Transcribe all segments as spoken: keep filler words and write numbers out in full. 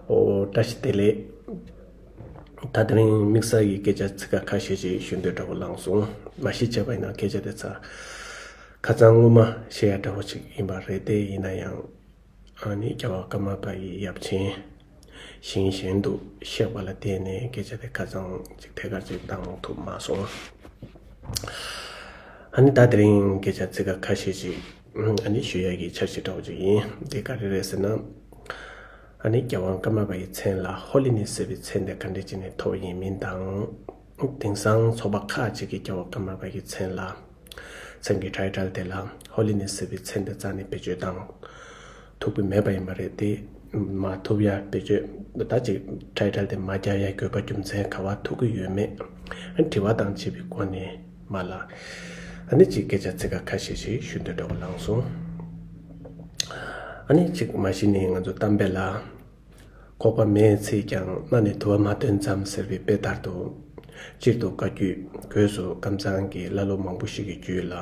ཨོ། བཀྲ་ཤིས་བདེ་ལེགས། ད་དེ་རིང་དམིགས་བསལ་གྱི་སྐད་ཆ་ཚིག་ཁ་ཁ་ཤས་ཤིག་ཞུ་འདོད་འདྲ་བོ་ལངས་སོང་། མ་གཞི་བྱས་པ་ཡིན་ན་སྐད་ཆ་དེ་ཚ་ཁ་སང་སྔོན་མ་བཤད་ཡ་འདྲ་བོ་ཅིག་ཡིན་པ་རེད། དེ་ཡིན་ན་ཡང་ཨ་ནི་རྒྱལ་བ་ཀརྨ་པ་ཡི་ཡབ་ཆེན་ཞིང་གཞན་དུ་གཤེགས་པ་ལ་བརྟེན་ནས་སྐད་ཆ་དེ་ཁ་སང་ཅིག་ཐད་ཀར་ཅིག་བཏང་ཐུབ་མ་སོང་། ཨ་ནི་ད་དེ་རིང་སྐད་ཆ་ཚིག་ཁ་ཁ་ཤས་ཤིག་ཨ་ནི་ཞུ་ཡ་གི་འཆར་གཞི་འདྲ་བོ་ཅིག་ཡིན། དེ་ག་རེ་རེད་ཟེར་ན། ཨ་ནི་རྒྱལ་དབང་ཀརྨ་པ་ཡི་མཚན་ལ་ཧོ་ལི་ནེ་སི་ཟེར་བའི་མཚན་དེ་ག་འདྲ་བྱས་ནས་ཐོབ་པ་ཡིན་མིན་དང་། དེང་སང་ཚོགས་པ་ཁག་ཅིག་གིས་རྒྱལ་བ་ཀརྨ་པ་ཡི་མཚན་ལ། མཚན་གྱི་ཊའི་ཊལ་དེ་ལ་ཧོ་ལི་ནེ་སི་ཟེར་བའི་མཚན་དེ་རྩ་ནས་བེད་སྤྱོད་བཏང་ཐུབ་ཀྱི་མེད་པ་ཡིན་པ་རེད། དེ་མ་ཐུབ་ཡ་བེད་སྤྱོད་ད་ཅིག་ཊའི་ཊལ་དེ་མ་རྒྱག་ཡ་དགོས་པ་རྒྱུ་མཚན་ག་བ་ཐུག་གི་ཡོད་མེད། ཨ་ནི་དྲི་བ་དང་བཅས་པའི་སྒོ་ནས་མ་ལ། ཨ་ནི་ཅིག་སྐད་ཆ་ཚིག་ཁ་ཁ་ཤས་ཤིག་ཞུ་འདོད་འདྲ་བོ་ལངས་སོང་། ཨ་ནི་ཅིག་མ་གཞི་ནས་ང་ཚོ་གཏམ་དཔེ་ལ། ཁོག་པ་མེས་ཚིག་ཀྱང་སྣ་ནས་དུ་བ་མ་བཏོན་ཙམ་ཟེར་བའི་དཔེ་ལྟར་དུ། སྤྱིར་དུ་བཀའ་བརྒྱུད་སྒོས་སུ་ཀམ་ཚང་གི་ཀླ་ཀློ་མང་པོ་ཞིག་གི་རྒྱུད་ལ་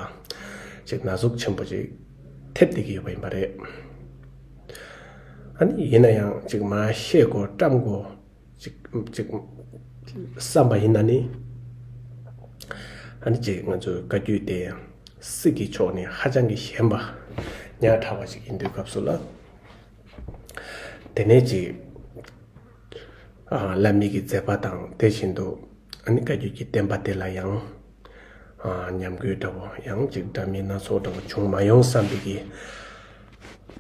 ཅིག་ན་ཟུག་ཆེན་པོ་ཅིག་ཐེབས་བསྡད་ཀྱི་ཡོད་པ་ཡིན་པ་རེད། ཨ་ནི་ཡིན་ན་ཡང་ཅིག་མ་བཤད་དགོས་བཀྲམ་དགོས་ཅིག་ཅིག་བསམ་པ་ཡིན་ན་ནི། ཨ་ནི་ཅིག་ང་ཚོའི་བཀའ་བརྒྱུད་དེ་སྲིད་ཀྱི་ཕྱོགས་ནས་ཧ་ཅང་གི་ཞན་པ་ཉག་ཕྲ་བ་ཞིག་ཡིན་དུས་སྐབས་སུ་ལ། དེ་ནས་ཅིག་ཨ་བླ་མའི་གི་མཛད་པ་དང་དེ་བཞིན་དུ་ཨ་ནི་བཀའ་བརྒྱུད་ཀྱི་བསྟན་པ་དེ་ལ་ཡང་ཨ་ཉམས་རྒུད་འདྲ་བོ་ཡང་ཅིག་འདྲ་མིན་སྣ་ཚོགས་འདྲ་བོ་བྱུང་མ་ཡོང་བསམ་པའི་གི་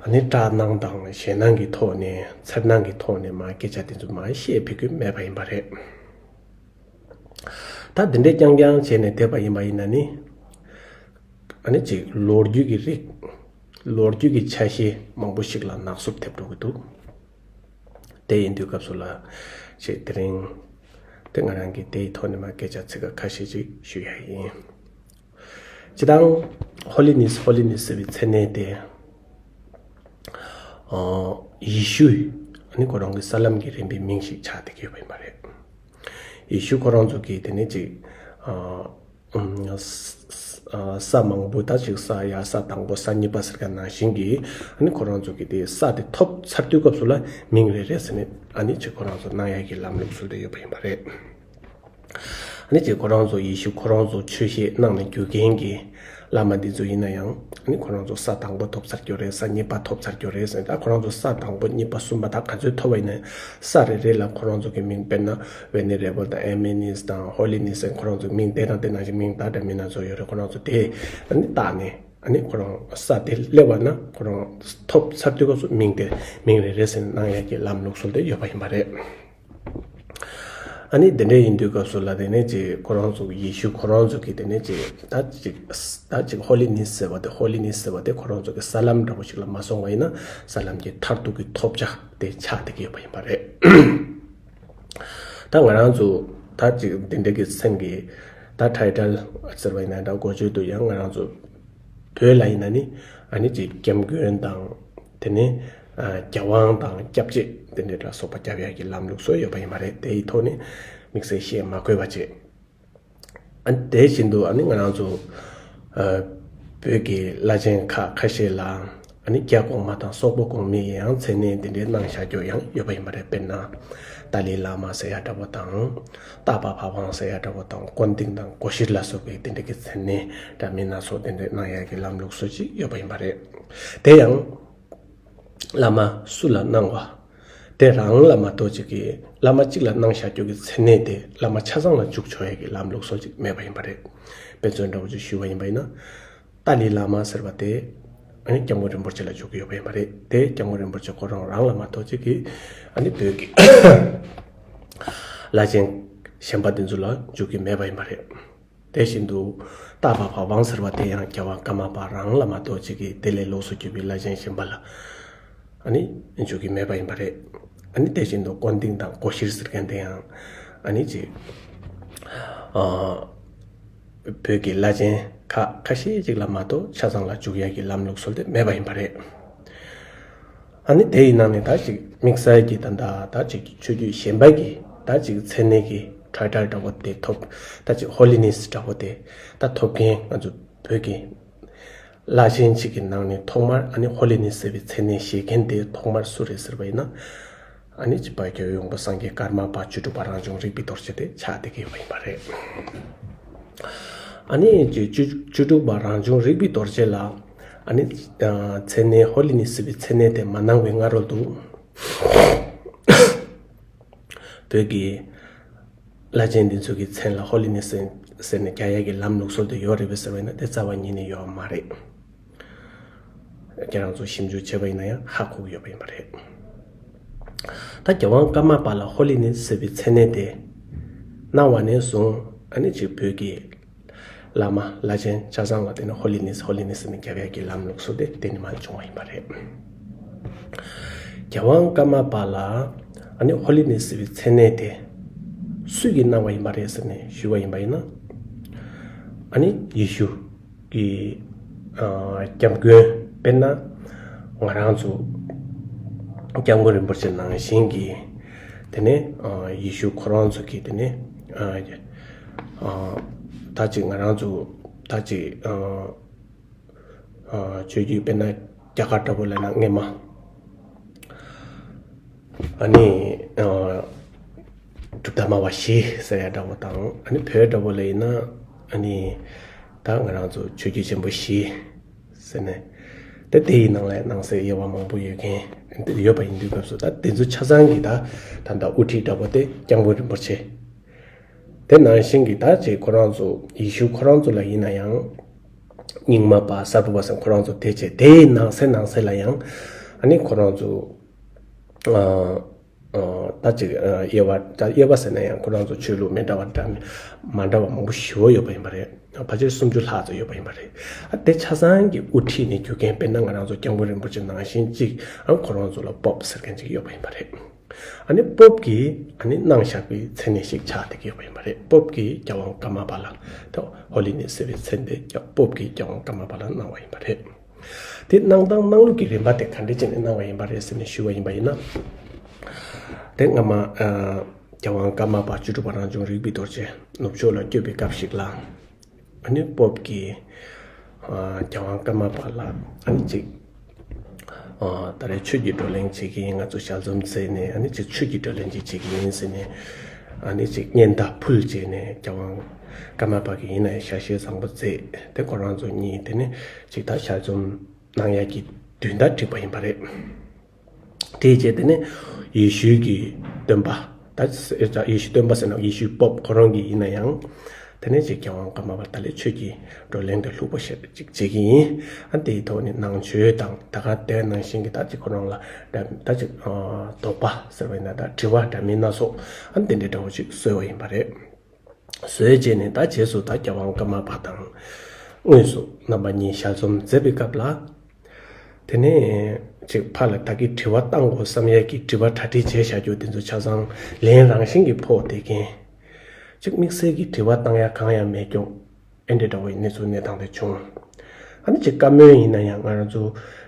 ཨ་ནི་སྐྲག་སྣང་དང་ཞེད་སྣང་གི་ཐོག་ནས་འཚེར་སྣང་གི་ཐོག་ནས་མ་སྐད་ཆ་དེ་ཚོ་མ་བཤད་ཕོད་ཀྱི་མེད་པ་ཡིན་པ་རེད། ད་འདི་འདྲས་རྐྱང་རྐྱང་བྱས་ནས་བསྡད་པ་ཡིན་པ་ཡིན་ན་ནི། ཨ་ནི་ཅིག་ལོ་རྒྱུས་ཀྱི་རིགས། ལོ་རྒྱུས་ཀྱི་ཆ་ཤས་མང་པོ་ཞིག་ལ་ནག་སུབ་ཐེབས་འགྲོ་གི་འདུག་དེ་ཡིན་དུས་སྐབས་སུ་ལ་ཅིག་དེ་རིང་དེ་ང་རང་གིས་དེའི་ཐོག་ནས་མ་སྐད་ཆ་ཚིག་ཁ་ཁ་ཤས་ཅིག་ཞུ་ཡ་ཡིན། སྤྱིར་བཏང་ཧོ་ལི་ནེ་སི་ཧོ་ལི་ནེ་སི་ཟེར་བའི་མཚན་གནས་དེ། ཨ་ཡེ་ཤུ། ཨ་ནི་ཁོ་རང་གི་ས་ལམ་གྱི་རིམ་པའི་མིང་ཞིག་ཆགས་བསྡད་ཀྱི་ཡོད་པ་ཡིན་པ་རེད། ཡེ་ཤུ་ཁོ་རང་ཚོ་གིས་དེ་ནས་ཅིག་ཨ་ཨམ་ས་ས་ས་མང་པོ་ད་ཅིག་ས་ཡ་ས་དང་པོ་ས་གཉིས་པ་ཟེར་ག་ནང་བཞིན་གྱི་ཨ་ནི་ཁོ་རང་ཚོ་གིས་དེ་ས་དེ་ཐོབ་ཚར་དུས་སྐབས་སུ་ལ་མིང་རེ་རེ་ཟེར་ནས་ཨ་ནི་ཅིག་ཁོ་རང་ཚོ་གནང་ཡ་གི་ལམ་ལུགས་སྲོལ་དེ་ཡོད་པ་ཡིན་པ་རེད། ཨ་ནི་ཅིག་ཁོ་རང་ཚོ་ཡེ་ཤུ་ཁོ་རང་ཚོ་ཆོས་བཤད་གནང་ནས་རྒྱུག་མཁན་གྱི་བླ་མ་འདི་ཚོ་ཡིན་ན་ཡང་ཨ་ནི་ཁོ་རང་ཚོ་ས་དང་པོ་ཐོབ་ཚར་རྒྱུ་རེད། ས་གཉིས་པ་ཐོབ་ཚར་རྒྱུ་རེད་ཟེར། ད་ཁོ་རང་ཚོ་ས་དང་པོ་གཉིས་པ་གསུམ་པ་ད་ག་ཚོད་ཐོབ་པ་ཡིན་ན་ས་རེ་རེ་ལ་ཁོ་རང་ཚོ་གི་མིང་དཔེར་ན་ཝེ་ནེ་རེ་བལ་དང་ཨེ་མེ་ནིས་དང་ཧོ་ལི་ནིས་ཟེར་ཁོ་རང་ཚོ་མིང་དེ་དང་དེ་ནང་བཞིན་མིང་ད་འདྲ་མིན་སྣ་ཚོགས་ཡོད་རེད། ཁོ་རང་ཚོ་དེ་ཨ་ནི་བཏགས་ནས་ཨ་ནི་ཁོ་རང་ས་དེ་སླེབས་པ་ན་ཁོ་རང་ཐོབ་ཚར་དུས་སྐབས་སུ་མིང་དེ་མིང་རེ་རེ་ཟེར་ནས་གནང་ཡ་གི་ལམ་ལུགས་སྲོལ་དེ་ཡོད་པ་ཡིན་པ་རེད། ཨ་ནི་དེ་འདྲ་ཡིན་དུས་སྐབས་སུ་ལ་དེ་ནས་ཅིག་ཁོ་རང་ཚོ་ཡེ་ཤུ་ཁོ་རང་ཚོ་གིས་དེ་ནས་ཅིག་ད་ཅིག་ད་ཅིག་ཧོ་ལི་ནིས་ཟེར་བ་དེ་ཧོ་ལི་ནིས་ཟེར་བ་དེ་ཁོ་རང་ཚོ་གི་ས་ལམ་འདྲ་པོ་ཞིག་ལ་མ་སོང་བ་ཡིན་ན་ས་ལམ་གྱི་མཐར་ཐུག་གི་ཐོབ་བྱ་དེ་ཆགས་བསྡད་ཀྱི་ཡོད་པ་ཡིན་པ་རེད། ད་ང་རང་ཚོ་ད་ཅིག་དེ་འདྲ་གི་སེམས་ཀྱི་ད་ཊའི་ཊལ་ཟེར་བ་ཡིན་ན་ད་འགོ་བརྗོད་དུ་ཡང་ང་རང་ཚོ་བོད་ལ་ཡིན་ན་ནི་ཨ་ནི་ཅིག་སྐྱབས་མགོན་དང་དེ་ནས་ཨ་རྒྱལ་དབང་དང་སྐྱབས་རྗེ་དེ་འདྲ་འདྲ་སོགས་པ་རྒྱབ་ཡག་གི་ལམ་ལུགས་སྲོལ་ཡོད་པ་ཡིན་པ་རེད། དེའི་ཐོག་ནས་དམིགས་བསལ་བཤད་མ་དགོས་པ་བྱས། ཨ་ནི་དེ་བཞིན་དུ་ཨ་ནི་ང་རང་ཚོ་ཨ་བོད་ཀྱི་བླ་ཆེན་ཁག་ཁ་ཤས་ལ་ཨ་ནི་རྒྱ་གོང་མ་དང་སོག་པོ་གོང་མའི་ཡང་མཚན་གནས་འདི་འདྲའི་གནང་བཞག་རྒྱུ་ཡང་ཡོད་པ་ཡིན་པ་རེད། དཔེར་ན་ཏཱ་ལའི་བླ་མ་ཟེར་ཡ་འདྲ་པོ་དང་། ཏཱ་པ་བ་ཝང་ཟེར་ཡ་འདྲ་པོ་དང་། ཀོན་ཏིང་དང་གོ་ཤྲི་ལ་སོགས་པའི་དེ་འདྲ་གི་མཚན་གནས་འདྲ་མིན་སྣ་ཚོགས་དེ་འདྲ་གནང་ཡ་གི་ལམ་ལུགས་སྲོལ་ཅིག་ཡོད་པ་ཡིན་པ་རེད། དེ་ཡང་བླ་མ་སུ་ལ་གནང་བ། དེ་རང་ལ་མ་གཏོགས་ཅིག་གིས་བླ་མ་གཅིག་ལ་གནང་བཞག་རྒྱུ་གི་མཚན་གནས་དེ་བླ་མ་ཆ་ཚང་ལ་འཇུག་ཆོག་ཡ་གི་ལམ་ལུགས་སྲོལ་ཅིག་མེད་པ་ཡིན་པ་རེད། དཔེ་མཚོན་འདྲ་པོ་ཅིག་ཞུས་པ་ཡིན་པ་ཡིན་ན། ཏཱ་ལའི་བླ་མ་ཟེར་བ་དེ་ཨ་ནི་སྐྱབས་མགོན་རིན་པོ་ཆེ་ལ་འཇུག་གི་ཡོད་པ་ཡིན་པ་རེད། དེ་སྐྱབས་མགོན་རིན་པོ་ཆེ་ཁོ་རང་རང་ལ་མ་གཏོགས་ཅིག་གིས་ཨ་ནི་བོད་ཀྱི་བླ་ཆེན་གཞན་པ་དེ་ཚོ་ལ་འཇུག་གི་མེད་པ་ཡིན་པ་རེད། དེ་བཞིན་དུ་ཏཱ་པ་བ་ཝང་ཟེར་བ་དེ་ཡང་རྒྱལ་བ་ཀརྨ་པ་རང་ལ་མ་གཏོགས་ཅིག་གིས་དེ་ལས་ལོགས་སུ་གྱུར་པའི་བླ་ཆེན་གཞན་པ་ལ་ཨ་ནི་འཇུག་གི་མེད་པ་ཡིན་པ་རེད། ཨ་ནི་དེ་བཞིན་དུ་ཀོན་ཏིང་དང་གོ་ཤྲི་ཟེར་མཁན་དེ་ཡང་ཨ་ནི་ཅིག་ཨ་བོད་ཀྱི་བླ་ཆེན་ཁག་ཁ་ཤས་ཅིག་ལ་མ་གཏོགས་ཆ་ཚང་ལ་འཇུག་ཡ་གི་ལམ་ལུགས་སྲོལ་དེ་མེད་པ་ཡིན་པ་རེད། ཨ་ནི་དེ་ཡི་ནང་ནས་ད་ཅིག་དམིགས་བསལ་གྱི་ད་ལྟ་ད་ཅིག་ཆོས་བརྒྱུད་གཞན་པ་གི་ད་ཅིག་མཚན་གནས་ཀྱི་ཊའི་ཊལ་འདྲ་པོ་དེ་ཐོབ། ད་ཅིག་ཧོ་ལི་ནེ་སི་འདྲ་པོ་དེ་ད་ཐོབ་མཁན་ང་ཚོ་བོད་ཀྱི་བླ་ཆེན་ཅིག་གི་ནང་ནས་ཐོག་མར་ཨ་ནི་ཧོ་ལི་ནེ་སི་ཟེར་བའི་མཚན་གནས་བཞེས་མཁན་དེ་ཐོག་མར་སུ་རེད་ཟེར་བ་ཡིན་ན། ཨ་ནི་ཅིག་བོད་ཀྱི་ཡོངས་འབངས་སངས་རྒྱས་ཀརྨ་པ་བཅུ་དྲུག་པ་རང་བྱུང་རིག་པའི་རྡོ་རྗེ་དེ་ཆགས་བསྡད་ཀྱི་ཡོད་པ་ཡིན་པ་རེད། ཨ་ནི་ཅིག་བཅུ་བཅུ་དྲུག་པ་རང་བྱུང་རིག་པའི་རྡོ་རྗེ་ལ་ཨ་ནི་ཨ་མཚན་གནས་ཧོ་ལི་ནི་ཟེར་བའི་མཚན་གནས་དེ་མ་གནང་བའི་སྔ་རོལ་དུ། བོད་ཀྱི་བླ་ཆེན་འདི་ཚོ་གི་མཚན་ལ་ཧོ་ལི་ནི་ཟེར་ཟེར་ནས་རྒྱག་ཡ་གི་ལམ་ལུགས་སྲོལ་དེ་ཡོད་རེད་པས་ཟེར་བས་ན་དེ་རྩ་བ་ཉིད་ནས་ཡོད་མ་རེད། ཁྱེད་རང་ཚོ་ཞིབ་འཇུག་བྱས་པ་ཡིན་ན་ཡང་ཧ་གོ་གི་ཡོད་པ་ཡིན་པ་རེད། ད་རྒྱལ་དབང་ཀརྨ་པ་ལ་ཧོ་ལི་ནི་ཟེར་བའི་མཚན་གནས་དེ་གནང་བ་ནས་བཟུང་ཨ་ནི་ཅིག་བོད་ཀྱི་བླ་མ་བླ་ཆེན་ཆ་ཚང་ལ་དེ་ནི་ཧོ་ལི་ནི་ཧོ་ལི་ནི་ཟེར་ནས་རྒྱབ་ཡ་གི་ལམ་ལུགས་སྲོལ་དེ་དེ་ནི་མ་བྱུང་བ་ཡིན་པ་རེད། རྒྱལ་དབང་ཀརྨ་པ་ལ་ཨ་ནི་ཧོ་ལི་ནི་ཟེར་བའི་མཚན་གནས་དེ་སུས་ཀྱིས་གནང་བ་ཡིན་པ་རེད་ཟེར་ནས་ཞུས་པ་ཡིན་པ་ཡིན་ན། ཨ་ནི་ཡེ་ཤུ་གི་ཨ་སྐྱབས་མགོན་དཔེར་ན་ང་རང་ཚོ་སྐྱབས་མགོན་རིན་པོ་ཆེ་ནང་བཞིན་གྱི་དེ་ནས་ཨ་ཡེ་ཤུ་ཁོ་རང་ཚོ་གི་དེ་ནས་ཨ་ཨ་ད་ཅིག་ང་རང་ཚོ་ད་ཅིག་ཨ་ཨ་ཆོས་བརྒྱུད་དཔེར་ན་རྒྱ་གར་འདྲ་པོ་ལབ་ན་སྔས་མ་ཨ་ནི་ཨ་གྲུབ་མཐའ་སྨྲ་བ་བཞི་ཟེར་ཡ་འདྲ་པོ་དང་ཨ་ནི་བོད་འདྲ་པོ་ལ་ཡིན་ན་ཨ་ནི་ད་ང་རང་ཚོ་ཆོས་བརྒྱུད་ཆེན་པོ་བཞི་ཟེར་ནས་ད་དེ་ཡི་ནང་ལ་ནང་གསེས་དབྱེ་བ་མང་པོ་ཡོད་མཁན་ཡོད་པ་ཡིན་དུས་སྐབས་སུ་ད་དེ་ཚོ་ཆ་ཚང་གི་ད་ད་ལྟ་དབུ་ཁྲིད་འདྲ་པོ་དེ་སྐྱབས་མགོན་རིན་པོ་ཆེ། དེ་ནང་བཞིན་གྱི་ད་ཅིག་ཁོ་རང་ཚོ་ཡེ་ཤུ་ཁོ་རང་ཚོ་ལ་ཡིན་ན་ཡང་རྙིང་མ་པ་གསར་བུ་པ་ཟེར་ཁོ་རང་ཚོ་དེ་བྱས་དེའི་ནང་གསེས་ནང་གསེས་ལ་ཡང་ཨ་ནི་ཁོ་རང་ཚོ་ཨ་ཨ་ད་ཅིག་ཨ་དབྱེ་བ་ད་དབྱེ་བ་ཟེར་ན་ཡང་ཁོ་རང་ཚོ་ཆོས་ལུགས་མི་འདྲ་བ་འདྲ་མ་འདྲ་བ་མང་པོ་ཞེ་པོ་ཡོད་པ་ཡིན་པ་རེད། ཕལ་ཆེར་སུམ་ཅུ་ལྷག་ཙམ་ཡོད་པ་ཡིན་པ་རེད། ཨ་དེ་ཆ་ཚང་གི་དབུ་ཁྲིད་ནས་རྒྱུག་མཁན་དཔེར་ན་ང་རང་ཚོ་སྐྱབས་མགོན་རིན་པོ་ཆེ་ནང་བཞིན་ཅིག་ཨ་ཁོ་རང་ཚོ་ལ་པོབ་ཟེར་མཁན་ཅིག་ཡོད་པ་ཡིན་པ་རེད། ཨ་ནི་པོབ་ཀྱིས་ཨ་ནི་གནང་བཞག་པའི་མཚན་གནས་ཤིག་ཆགས་བསྡད་ཀྱི་ཡོད་པ་ཡིན་པ་རེད། པོབ་ཀྱིས་རྒྱལ་དབང་ཀརྨ་པ་ལ་ད་ཧོ་ལི་ནི་ཟེར་བའི་མཚན་དེ་རྒྱ་པོབ་ཀྱིས་རྒྱལ་དབང་ཀརྨ་པ་ལ་གནང་བ་ཡིན་པ་རེད། དེ་གནང་སྟངས་གནང་ལུགས་ཀྱི་རིམ་པ་དེ་ག་འདྲ་བྱས་ནས་གནང་བ་ཡིན་པ་རེད་ཟེར་ནས་ཞུས་པ་ཡིན་པ་ཡིན་ན། དེ་སྔ་མ་ཨ་རྒྱལ་དབང་ཀརྨ་པ་བཅུ་དྲུག་པ་རང་བྱུང་རིག་པའི་རྡོ་རྗེ་ནུབ་ཕྱོགས་ལ་བསྐྱོད་པའི་སྐབས་ཤིག་ལ། ཨ་ནི་པོབ་ཀྱིས་ཨ་རྒྱལ་དབང་ཀརྨ་པ་ལ་ཨ་ནི་ཅིག་ཨ་ད་རེས་ཆོས་ཀྱི་བགྲོ་གླེང་བྱེད་ཀྱི་ཡིན། ང་ཚོ་ཞལ་འཛོམས་མཛད་ནས་ཨ་ནི་ཅིག་ཆོས་ཀྱི་བགྲོ་གླེང་ཅིག་བྱེད་ཀྱི་ཡིན་ཟེར་ནས་ཨ་ནི་ཅིག་སྙན་དར་ཕུལ་བྱས་ནས་རྒྱལ་དབང་ཀརྨ་པ་གིས་ཡིན་ན་ཡང་ཞལ་བཞེས་བཟང་པོ་མཛད་དེ་ཁོ་རང་ཚོ་གཉིས་དེ་ནས་ཅིག་ད་ཞལ་འཛོམས་གནང་ཡག་གི་དུས་ཟླ་བསྒྲིགས་པ་ཡིན་པ་རེད། དེའི་རྗེས་དེ་ནས་ཡེ་ཤུའི་གི་སྟོན་པ། ད་ཡེ་ཤུ་སྟོན་པ་ཟེར་ན་ཡེ་ཤུའི་པོབ་ཁོ་རང་གི་ཡིན་ན་ཡང་། དེ་ནས་ཅིག་རྒྱལ་དབང་ཀརྨ་པ་ད་ལས་ཆོས་ཀྱི་བགྲོ་གླེང་དེ་ལྷུག་པོ་ཞེ་ཅིག་བྱེད་ཀྱི་ཡིན། ཨ་དེའི་ཐོག་ནས་ནང་ཆོས་དང་ད་ག་དེ་ནང་བཞིན་གྱི་ད་ཅིག་ཁོ་རང་ལ་ད་ཅིག་དོགས་པ་ཟེར་བ་ཡིན་ན་ད་དྲི་བ་འདྲ་མིན་སྣ་ཚོགས་ཨ་དེ་འདྲའི་འདྲ་བོ་ཅིག་གསོལ་བ་ཡིན་པ་རེད། བཟོས་རྗེས་ནས་ད་རྗེས་སུ་ད་རྒྱལ་དབང་ཀརྨ་པ་དང་དངོས་སུ་རྣམ་པ་གཉིས་ཞལ་འཛོམས་མཛད་པའི་སྐབས་ལ། དེ་ནས་ཅིག་ཕར་ལ་ད་གི་དྲི་བ་བཏང་དགོས་བསམ་ཡས་ཀྱི་དྲི་བ་གྲ་སྒྲིག་བྱས་བཞག་རྒྱུ་དེ་ཚོ་ཆ་ཚང་ལན་རང་བཞིན་གྱིས་ཕོག་བསྡད་མཁན། ཅིག་དམིགས་བསལ་གྱི་དྲི་བ་བཏང་ཡ་གང་ཡང་མེད་རྒྱུ། ཨེ་འདྲ་འདྲ་བོའི་གནས་ཚུལ་གནས་སྟངས་དེ་བྱུང་། ཨ་ནི་ཅིག་བཀའ་མོལ་ཡིན་ན་ཡང་ང་རང་ཚོ་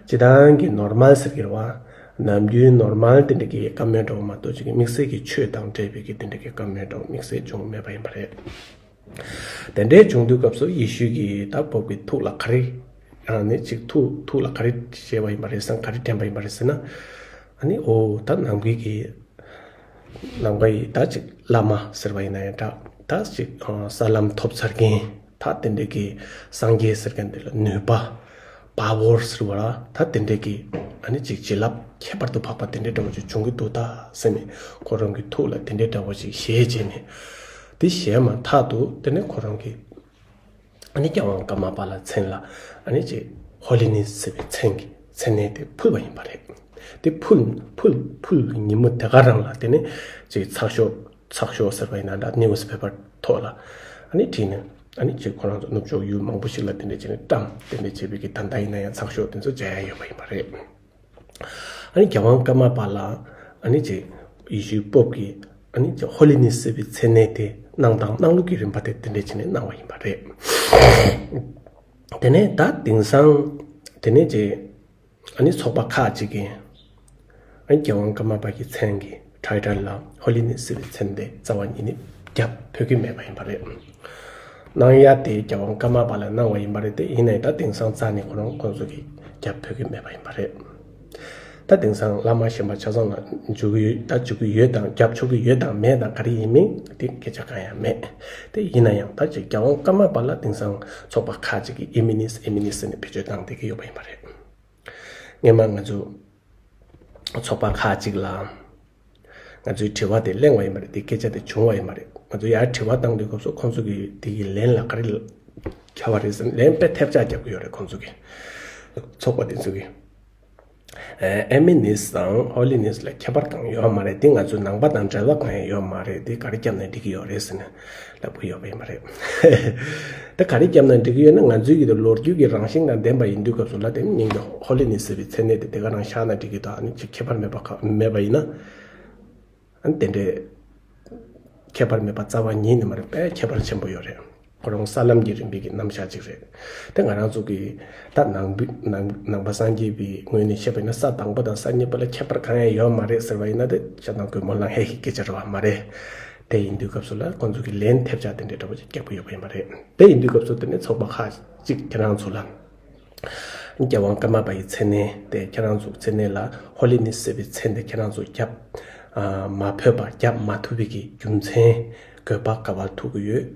སྤྱི་བཏང་གི་ནོར་མལ་ཟེར་གྱི་རེད་བ། ནམ་རྒྱུན་ནོར་མལ་དེ་འདྲ་གི་བཀའ་མོལ་འདྲ་བོ་མ་གཏོགས་ཅིག་གི་དམིགས་བསལ་གྱི་ཆོས་དང་འབྲེལ་བའི་གི་དེ་འདྲ་གི་བཀའ་མོལ་འདྲ་བོ་དམིགས་བསལ་བྱུང་མེད་པ་ཡིན་པ་རེད། དེ་འདྲའི་བྱུང་དུས་སྐབས་སུ་ཡེ་ཤུ་གིས་ད་པོབ་ཀྱི་ཐུགས་ལ་ག་རེ། ཨ་ནི་ཅིག་ཐུགས་ཐུགས་ལ་ག་རེ་བཤད་པ་ཡིན་པ་རེད་ཟེར་ན་ག་རེ་དྲན་པ་ཡིན་པ་རེད་ཟེར་ན། ཨ་ནི་འོ་ད་ནམ་མཁའི་གི་ནམ་མཁའི་ད་ཅིག་བླ་མ་ཟེར་བ་ཡིན་ན་ཡང་འདྲ། ད་ཅིག་ས་ལམ་ཐོབ་ཚར་མཁན་ད་དེ་འདྲའི་གི་སངས་རྒྱས་ཟེར་མཁན་དེ་ལ་ནུས་པ། པ་ཝར་ཟེར་བ་ལ་ད་དེ་འདྲའི་གི་ཨ་ནི་ཅིག་བྱིན་རླབས་ཁྱད་པར་དུ་འཕགས་པ་དེ་འདྲའི་འདྲ་བོ་ཅིག་བྱུང་གི་འདུག་ད་ཟེར་ནས་ཁོ་རང་གི་ཐུགས་ལ་དེ་འདྲའི་འདྲ་བོ་ཅིག་བཞེས་བྱས་ནས། དེ་བཞེས་མ་ཐག་ཏུ་དེ་ནས་ཁོ་རང་གི་ཨ་ནི་རྒྱལ་དབང་ཀརྨ་པ་ལ་མཚན་ལ་ཨ་ནི་ཅིག་ཧོ་ལི་ནི་ཟེར་བའི་མཚན་གྱི་མཚན་གནས་དེ་ཕུལ་བ་ཡིན་པ་རེད། དེ་ཕུལ་ཕུལ་ཕུལ་ཉིན་མོ་དེ་ག་རང་ལ་དེ་ནས་ཅིག་ཚགས་ཤོག་ཚགས་ཤོག་ཟེར་བ་ཡིན་ན་འདྲ་ནིའུ་སི་པེ་པར་ཐོག་ལ་ཨ་ནི་བྲིས་ནས་ཨ་ནི་ཅིག་ཁོ་རང་ཚོ་ནུབ་ཕྱོགས་ཡུལ་མང་པོ་ཞིག་ལ་དེ་འདྲ་བྱས་ནས་བཀྲམ་དེ་འདྲ་བྱས་པའི་གི་ད་ལྟ་ཡིན་ན་ཡང་ཚགས་ཤོག་དེ་ཚོ་མཇལ་ཡ་ཡོད་པ་ཡིན་པ་རེད། ཨ་ནི་རྒྱལ་དབང་ཀརྨ་པ་ལ་ཨ་ནི་ཅིག་ཡེ་ཤུའི་པོབ་ཀྱིས་ཨ་ནི་ཅིག་ཧོ་ལི་ནི་ཟེར་བའི་མཚན་གནས་དེ་གནང་སྟངས་གནང་ལུགས་ཀྱི་རིམ་པ་དེ་དེ་འདྲ་བྱས་ནས་གནང་བ་ཡིན་པ་རེད། དེ་ནས་ད་དེང་སང་དེ་ནས་ཅིག་ཨ་ནི་ཚོགས་པ་ཁག་ཅིག་གིས་ཨ་ནི་རྒྱལ་དབང་ཀརྨ་པ་གི་མཚན་གྱི་ཊའི་ཊལ་ལ་ཧོ་ལི་ནི་ཟེར་བའི་མཚན་དེ་རྩ་བ་ཉིད་ནས་རྒྱབ་ཕོད་ཀྱི་མེད་པ་ཡིན་པ་རེད། གནང་ཡ་དེ་རྒྱལ་དབང་ཀརྨ་པ་ལ་གནང་བ་ཡིན་པ་རེད་དེ་ཡིན་ནའི་ད་དེང་སང་རྩ་ནས་ཁོ་རང་ཁོང་ཚོ་གིས་རྒྱབ་ཕོད་ཀྱི་མེད་པ་ཡིན་པ་རེད། ད་དེང་སང་བླ་མ་གཞན་པ་ཆ་ཚང་ལ་འཇུག་གི་ཡོད། ད་འཇུག་གི་ཡོད་དང་རྒྱབ་ཆོག་གི་ཡོད་དང་མེད་དང་ག་རེ་ཡིན་མིན་དེ་སྐད་ཆ་གང་ཡང་མེད། དེ་ཡིན་ན་ཡང་ད་ཅིག་རྒྱལ་དབང་ཀརྨ་པ་ལ་དེང་སང་ཚོགས་པ་ཁག་ཅིག་གིས་ཨེ་མི་ནིས་ཨེ་མི་ནིས་ཟེར་ནས་བེད་སྤྱོད་བཏང་བསྡད་ཀྱི་ཡོད་པ་ཡིན་པ་རེད། སྔོན་མ་ང་ཚོ་ཚོགས་པ་ཁག་ཅིག་ལ་ང་ཚོའི་དྲི་བ་དེ་གླེང་བ་ཡིན་པ་རེད། དེ་སྐད་ཆ་དེ་བྱུང་བ་ཡིན་པ་རེད། ང་ཚོ་ཡར་དྲི་བ་བཏང་དུས་སྐབས་སུ་ཁོང་ཚོ་གིས་དེ་གི་ལན་ལ་ག་རེ་འཁྱེར་བ་རེད་ཟེར་ན། ལན་དཔེ་ཐེབས་ཆག་རྒྱབ་ཀྱི་ཡོད་རེད། ཁོང་ཚོ་གིས། ཚོགས་པ་དེ་ཚོ་གིས། ཨེ་མི་ནིས་དང་ཧོ་ལི་ནིས་ལ་ཁྱད་པར་གང་ཡོད་མ་རེད། དེ་ང་ཚོའི་ནང་པ་དང་འབྲེལ་བ་གང་ཡང་ཡོད་མ་རེད། དེ་ག་རེ་བརྒྱབ་ན་འགྲིག་གི་ཡོད་རེད་ཟེར་ནས་ལབ་ཀྱི་ཡོད་པ་ཡིན་པ་རེད། ད་ག་རེ་བརྒྱབ་ན་འགྲིག་གི་ཡོད་ན། ང་ཚོའི་གི་དེ་ལོ་རྒྱུས་ཀྱི་རང་བཞིན་དང་ལྡན་པ་ཡིན་དུས་སྐབས་སུ་ལ། དེ་ནི་སྙིང་གི་ཧོ་ལི་ནིས་ཟེར་བའི་མཚན་གནས་དེ་དེ་ག་རང་བཞག་ན་འགྲིག་གི་འདུག་ཨ་ནི་ཅིག་ཁྱད་པར་མེད་པ་ག་མེད་པ་ཡིན་ན། ཨ་ནི་དེ་འདྲའི་ཁྱད་པར་མེད་པ་རྩ་བ་ཉིད་ནས་མ་རེད། དཔེ་ཁྱད་པར་ཆེན་པོ་ཡོད་རེད། ཁོ་རང་ས་ལམ་གྱི་རིམ་པའི་གི་རྣམ་གཞག་ཅིག་རེད། དེ་ང་རང་ཚོ་གི་ད་ནང་པའི་ནང་ནང་པ་སངས་རྒྱས་པའི་ངོས་ནས་བཤད་པ་ཡིན་ན། ས་དང་པོ་དང་ས་གཉིས་པ་ལ་ཁྱད་པར་གང་ཡང་ཡོད་མ་རེད་ཟེར་བ་ཡིན་ན། དེ་ཤ་དང་གོས་མོ་ལང་ཧེ་ཧི་སྐད་ཆ་རེད་བ། མ་རེད། དེ་ཡིན་དུས་སྐབས་སུ་ལ་ཁོང་ཚོ་གི་ལན་ཐེབས་ཆག་དེ་འདྲའི་འདྲ་པོ་ཅིག་རྒྱག་གི་ཡོད་པ་ཡིན་པ་རེད། དེ་ཡིན་དུས་སྐབས་སུ་དེ་ནས་ཚོགས་པ་ཁག་ཅིག་ཁྱེད་རང་ཚོ་ལ། རྒྱལ་དབང་ཀརྨ་པ་ཡི་མཚན་གནས་དེ་ཁྱེད་རང་ཚོ་མཚན་གནས་ལ་ཧོ་ལི་ནིས་ཟེར་བའི་མཚན་དེ་ཁྱེད་རང་ཚོ་རྒྱབ་ཨ་མ་ཕོད་པ། རྒྱབ་མ་ཐུབ་པའི་གི་རྒྱུ་མཚན་དགོས་པ་ག་པར་ཐུག་གི་ཡོད།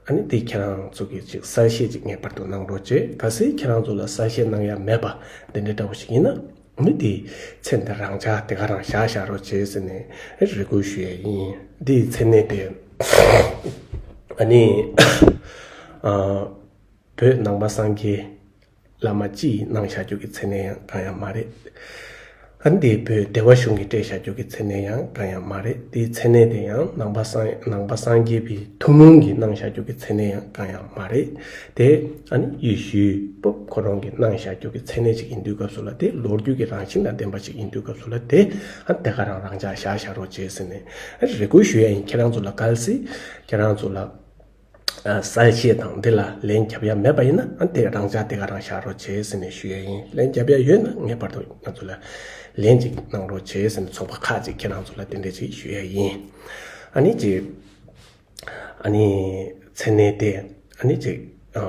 ཨ་ནི་དེ་ཁྱེད་རང་ཚོ་གིས་ཅིག་གསལ་བཤད་ཅིག་ངེས་པར་དུ་གནང་རོགས་བྱེད། གལ་སྲིད་ཁྱེད་རང་ཚོ་ལ་གསལ་བཤད་གནང་ཡ་མེད་པ་དེ་འདྲའི་འདྲ་པོ་ཞིག་ཡིན་ན། ཨ་ནི་དེ་མཚན་དེ་རང་འཇགས་དེ་ག་རང་བཞག་བཞག་རོགས་བྱེད་ཟེར་ནས་རེ་སྐུལ་ཞུ་ཡ་ཡིན། དེའི་མཚན་གནས་དེ་ཨ་ནི་ཨ། བོད་ནང་པ་སངས་རྒྱས་བླ་མ་སྤྱི་ཡིས་གནང་བཞག་རྒྱུ་གི་མཚན་གནས་ཡང་གང་ཡང་མ་རེད། ཨ་ནི་དེ་བོད་བདེ་བ་གཞུང་གིས་སྤྲད་བཞག་རྒྱུ་གི་མཚན་གནས་ཡང་གང་ཡང་མ་རེད། དེའི་མཚན་གནས་དེ་ཡང་ནང་པ་སངས་ནང་པ་སངས་རྒྱས་པའི་ཐུན་མོང་གིས་གནང་བཞག་རྒྱུ་གི་མཚན་གནས་ཡང་གང་ཡང་མ་རེད། དེ་ཨ་ནི་ཡེ་ཤུའི་པོབ་ཁོ་རང་གིས་གནང་བཞག་རྒྱུ་གི་མཚན་གནས་ཅིག་ཡིན་དུས་སྐབས་སུ་ལ། དེ་ལོ་རྒྱུས་ཀྱི་རང་བཞིན་དང་ལྡན་པ་ཅིག་ཡིན་དུས་སྐབས་སུ་ལ། དེ་ཨ་ནི་དེ་ག་རང་རང་འཇགས་བཞག་བཞག་རོགས་བྱེད་ཟེར་ནས་རེ་སྐུལ་ཞུ་ཡ་ཡིན། ཁྱེད་རང་ཚོ་ལ། གལ་སྲིད་ཁྱེད་རང་ཚོ་ལ་ཨ་གསལ་བཤད་དང་འདི་ལ་ལན་རྒྱབ་ཡ་མེད་པ་ཡིན་ན། ཨ་དེ་རང་འཇགས་དེ་ག་རང་བཞག་རོགས་བྱེད་ཟེར་ནས་ཞུ་ཡ་ཡིན། ལན་རྒྱབ་ཡ་ཡོད་ན་ངེས་པར་དུ་ང་ཚོ་ལ་ལན་ཅིག་གནང་རོགས་བྱེད་ཟེར་ནས་ཚོགས་པ་ཁག་ཅིག་ཁྱེད་རང་ཚོ་ལ་དེ་འདྲ་ཅིག་ཞུ་ཡ་ཡིན། ཨ་ནི་ཅིག་ཨ་ནི་མཚན་གནས་དེ་ཨ་ནི་ཅིག་ཨ་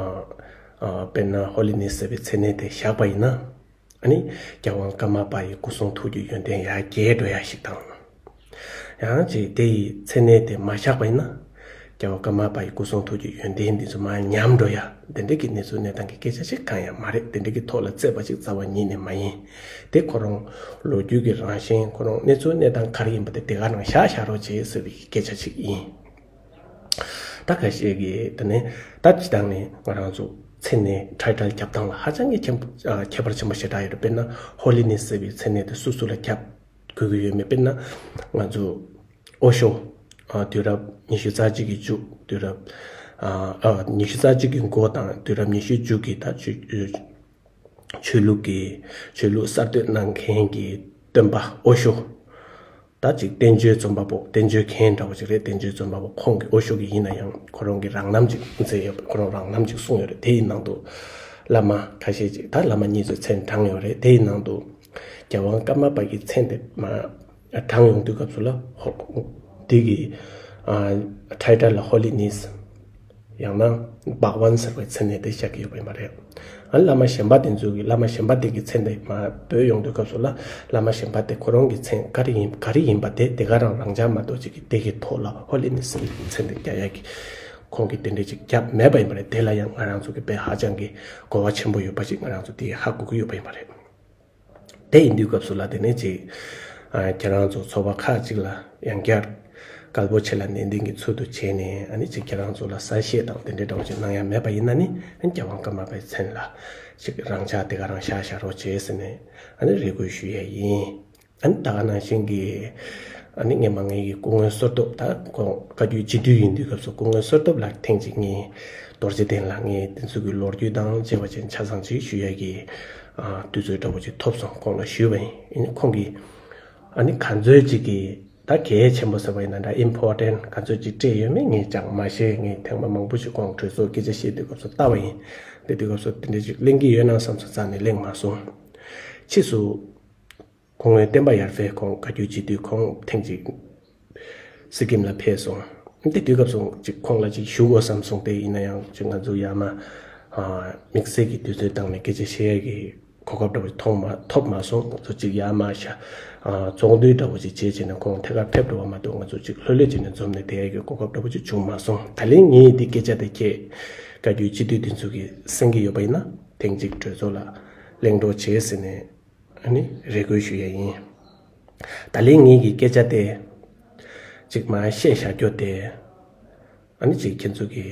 ཨ་དཔེར་ན་ཧོ་ལི་ནེས་ཟེར་བའི་མཚན་གནས་དེ་བཞག་པ་ཡིན་ན། ཨ་ནི་རྒྱལ་དབང་ཀརྨ་པ་ཡི་སྐུ་གསུང་ཐུགས་ཀྱི་ཡོན་ཏན་ཡར་རྒྱས་འགྲོ་ཡ་ཞིག་དང་། ཡང་ཅིག་དེ་ཡི་མཚན་གནས་དེ་མ་བཞག་པ་ཡིན་ན། རྒྱལ་བ་ཀརྨ་པ་ཡི་སྐུ་གསུང་ཐུགས་ཀྱི་ཡོན་ཏན་འདི་ཚོ་མར་ཉམས་འགྲོ་ཡ། དེ་འདྲ་གི་གནས་ཚུལ་གནས་སྟངས་ཀྱི་སྐད་ཆ་ཞིག་གང་ཡང་མ་རེད། དེ་འདྲ་གི་ཐོག་ལ་རྩོད་པ་ཞིག་རྩ་བ་ཉིད་ནས་མ་ཡིན། དེ་ཁོ་རང་ལོ་རྒྱུས་ཀྱི་རང་བཞིན། ཁོ་རང་གནས་ཚུལ་གནས་སྟངས་ག་རེ་ཡིན་པ་དེ་དེ་ག་རང་བཞག་བཞག་རོགས་བྱེད་ཟེར་བའི་སྐད་ཆ་ཞིག་ཡིན། ད་ཁ་ཤས་ཀྱིས་དེ་ནས་ད་སྤྱི་བཏང་ནས་ང་རང་ཚོ་མཚན་གནས་ཊའི་ཊལ་རྒྱབ་སྟངས་ལ་ཧ་ཅང་གི་ཁྱད་ཨ་ཁྱད་པར་ཆེན་པོ་ཞེ་དྲག་ཡོད་རེད། དཔེར་ན་ཧོ་ལི་ནེས་ཟེར་བའི་མཚན་གནས་དེ་སུ་སུ་ལ་རྒྱབ་དགོས་ཀྱི་ཡོད་མེད། དཔེར་ན་ང་ཚོ་ཨོ་ཤོ་ཨ་དུས་རབས་ཉི་ཤུ་རྩ་གཅིག་གི་མཇུག་དུས་རབས་ཨ་ཨ་ཉི་ཤུ་རྩ་གཅིག་གི་འགོ་དང་དུས་རབས་ཉི་ཤུའི་མཇུག་གི་ད་ཆོས་ཆོས་ལུགས་ཀྱི་ཆོས་ལུགས་གསར་གཏོད་གནང་མཁན་གྱི་སྟོན་པ་ཨོ་ཤོ། ད་ཅིག་བསྟན་བཅོས་རྩོམ་པ་པོ། བསྟན་བཅོས་མཁན་འདྲ་བོ་ཅིག་རེད། བསྟན་བཅོས་རྩོམ་པ་པོ་ཁོང་གི་ཨོ་ཤོ་གི་ཡིན་ན་ཡང་ཁོ་རང་གི་རང་རྣམ་ཅིག་མཛད་ཡོད་པ། ཁོ་རང་རང་རྣམ་ཅིག་གསུངས་ཡོད་རེད། དེ་ཡི་ནང་དུ་བླ་མ་ཁ་ཤས་ཅིག་ད་བླ་མ་གཉིས་ཚོས་མཚན་དྲངས་ཡོད་རེད། དེ་ཡི་ནང་དུ་རྒྱལ་དབང་ཀརྨ་པ་གི་མཚན་དེ་མ་དྲངས་ཡོང་དུས་སྐབས་སུ་ལ་ཧོ་དེ་གི་ཨ་ཊའི་ཊལ་ལ་ཧོ་ལི་ནེས། ཡང་ན་བྷག་ཝན་ཟེར་བའི་མཚན་གནས་དེ་བཞག་གི་ཡོད་པ་ཡིན་པ་རེད། ཨ་བླ་མ་གཞན་པ་དེ་ཚོ་གིས་བླ་མ་གཞན་པ་དེ་གི་མཚན་དེ་མར་བོས་ཡོང་དུས་སྐབས་སུ་ལ། བླ་མ་གཞན་པ་དེ་ཁོ་རང་གི་མཚན་ག་རེ་ཡིན་ག་རེ་ཡིན་པ་དེ་དེ་ག་རང་རང་འཇགས་མ་གཏོགས་ཅིག་གི་དེ་གི་ཐོག་ལ་ཧོ་ལི་ནེས་ཟེར་བའི་མཚན་དེ་རྒྱག་ཡ་གི་ཁོང་གིས་དེ་འདྲ་ཅིག་བརྒྱབ་མེད་པ་ཡིན་པ་རེད། དེ་ལ་ཡང་ང་རང་ཚོ་གི་དཔེ་ཧ་ཅང་གི་གོ་བ་ཆེན་པོ་ཡོད་པ་ཞིག་ང་རང་ཚོ་དེ་ཧ་གོ་གི་ཡོད་པ་ཡིན་པ་རེད། དེ་ཡིན་དུས་སྐབས་སུ་ལ་དེ་ནས་ཅིག་ཨ་ཁྱེད་རང་ཚོ་ཚོགས་པ་ཁག་ཅིག་ལ་ཡང་བསྐྱར་དཀར་པོ་ཆེ་ལ་ནན་ཏན་གྱི་ཚུལ་དུ་བྱས་ནས། ཨ་ནི་ཅིག་ཁྱེད་རང་ཚོ་ལ་གསལ་བཤད་དང་དེ་འདྲའི་འདྲ་བོ་ཅིག་གནང་ཡ་མེད་པ་ཡིན་ན་ནི། ཨ་ནི་རྒྱལ་དབང་ཀརྨ་པའི་མཚན་ལ་ཅིག་རང་འཇགས་དེ་ག་རང་བཞག་བཞག་རོགས་བྱེད་ཟེར་ནས་ཨ་ནི་རེ་སྐུལ་ཞུ་ཡ་ཡིན། ཨ་ནི་ད་ག་ནང་བཞིན་གྱི་ཨ་ནི་སྔོན་མ་ངེད་ཀྱི་སྐུ་ངོ་བསོད་སྟོབས། ད་ཁོང་བཀའ་བརྒྱུད་སྤྱི་འཐུས་ཡིན་དུས་སྐབས་སུ་སྐུ་ངོ་བསོད་སྟོབས་ལགས་ཐེངས་གཅིག་ངས་རྡོ་རྗེ་གདན་ལ་ངས་དེ་ཚོ་གི་ལོ་རྒྱུས་དང་བཅས་པ་ཅན་ཆ་ཚང་ཅིག་ཞུ་ཡ་གི་ཨ་དུས་ཚོད་འདྲ་བོ་ཅིག་ཐོབ་སོང་། ཁོང་ལ་ཞུས་པ་ཡིན། ཡིན་ནའི་ཁོང་གིས་ཨ་ནི་ག་ཚོད་ཅིག་གི་ད་གལ་ཆེན་པོ་ཟེར་བ་ཡིན་ན་འདྲ། ཨིམ་པོར་ཊེན་ག་ཚོད་ཅིག་སྤྲད་ཡོད་མེད་ངས་ཅང་མ་ཤེས། ངས་ཐེངས་མ་མང་པོ་ཞིག་ཁོང་གྲོས་ཚོགས་སྐད་ཆ་བཤད་དུས་སྐབས་སུ་ལྟ་བ་ཡིན། དེ་དུས་སྐབས་སུ་དེ་འདྲ་ཅིག་གླེང་གི་ཡོད་ན་བསམ་སོང་། རྩ་ནས་གླེང་མ་སོང་། ཕྱིས་སུ་སྐུ་ངོ་བསྟན་པ་ཡར་འཕེལ་ཁོང་བཀའ་བརྒྱུད་སྤྱི་འཐུས་ཁོང་ཐེངས་གཅིག་སི་ཀིམ་ལ་ཕེབས་སོང་། དེ་དུས་སྐབས་སུ་ཅིག་ཁོང་ལ་ཅིག་ཞུ་དགོས་བསམ་སོང་། དེ་ཡིན་ན་ཡང་ཅིག་ང་ཚོ་ཡར་མར་ཨ་དམིགས་བསལ་གྱི་དུས་ཚོད་བཏང་ནས་སྐད་ཆ་བཤད་ཡ་གི་ གོ་སྐབས་འདྲ་བོ་ཐོང་མ་ཐོབ་མ་སོང་། ང་ཚོ་ཅིག་ཡར་མར་ཤ་ཨ་ཚོགས་འདུ་འདྲ་བོ་ཅིག་བྱས་བྱས་ནས་ཁོང་ཐད་ཀར་ཕེབས་འགྲོ་བ་མ་གཏོགས། ང་ཚོ་ཅིག་ལྷོད་ལྷོད་བྱས་ནས་འཛོམས་ནས་བསྡད་ཡ་གི་གོ་སྐབས་འདྲ་བོ་ཅིག་བྱུང་མ་སོང་། ད་ལན་ངས་འདི་སྐད་ཆ་དེ་ཁྱེད་བཀའ་བརྒྱུད་སྤྱི་འཐུས་དེ་ཚོ་གིས་གསན་གྱི་ཡོད་པ་ཡིན་ན། ཐེངས་གཅིག་གྲོས་ཚོགས་ལ་གླེང་རོགས་བྱེད་ཟེར་ནས་ཨ་ནི་རེ་སྐུལ་ཞུ་ཡ་ཡིན། ད་ལན་ངེད་ཀྱི་སྐད་ཆ་དེ་ཅིག་མར་བཤད་བཞག་རྒྱུ་དེ། ཨ་ནི་ཅིག་ཁྱེད་ཚོ་གི་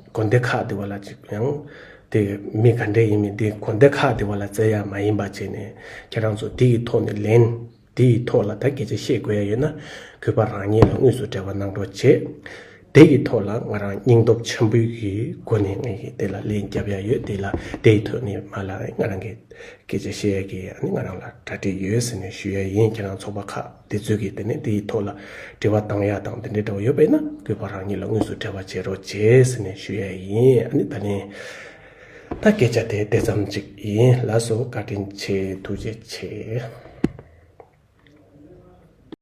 དགོན་སྡེ་ཁག་དེ་བ་ལ་ཅིག་ཡང་དེ་མི་ག་འདྲ་ཡིན་མིན་དེ་དགོན་སྡེ་ཁག་དེ་བ་ལ་བཙལ་ཡ་མ་ཡིན་པ་བྱས་ནས། ཁྱེད་རང་ཚོ་དེ་ཡི་ཐོག་ནས་ལན། དེ་ཡི་ཐོག་ལ་ད་སྐད་ཆ་བཤད་དགོས་ཡ་ཡོད་ན། གུས་པ་རང་ཉིད་ལ་དངོས་སུ་འབྲེལ་བ་གནང་རོགས་བྱེད། དེ་ཡི་ཐོག་ལ་ང་རང་སྙིང་སྟོབས་ཆེན་པོའི་གི་སྒོ་ནས་ངས་ཀྱི་དེ་ལ་ལན་རྒྱབ་ཡ་ཡོད། དེ་ལ་དེ་ཡི་ཐོག་ནས་མ་ལ་ང་རང་གི་སྐད་ཆ་བཤད་ཡ་གི་ཨ་ནི་ང་རང་ལ་གྲ་སྒྲིག་ཡོད་ཟེར་ནས་ཞུ་ཡ་ཡིན། ཁྱེད་རང་ཚོགས་པ་ཁག་དེ་ཚོས་ཀྱི་དེ་ནས་དེ་ཡི་ཐོག་ལ་དྲི་བ་བཏང་ཡ་དང་དེ་འདྲའི་འདྲ་བོ་ཡོད་པ་ཡིན་ན། གུས་པ་རང་ཉིད་ལ་དངོས་སུ་འབྲེལ་བ་བྱེད་རོགས་བྱེད་ཟེར་ནས་ཞུ་ཡ་ཡིན། ཨ་ནི་ད་ནི་ད་སྐད་ཆ་དེ་དེ་ཙམ་ཅིག་ཡིན། ལགས་སོ། བཀའ་དྲིན་ཆེ། ཐུགས་རྗེ་ཆེ།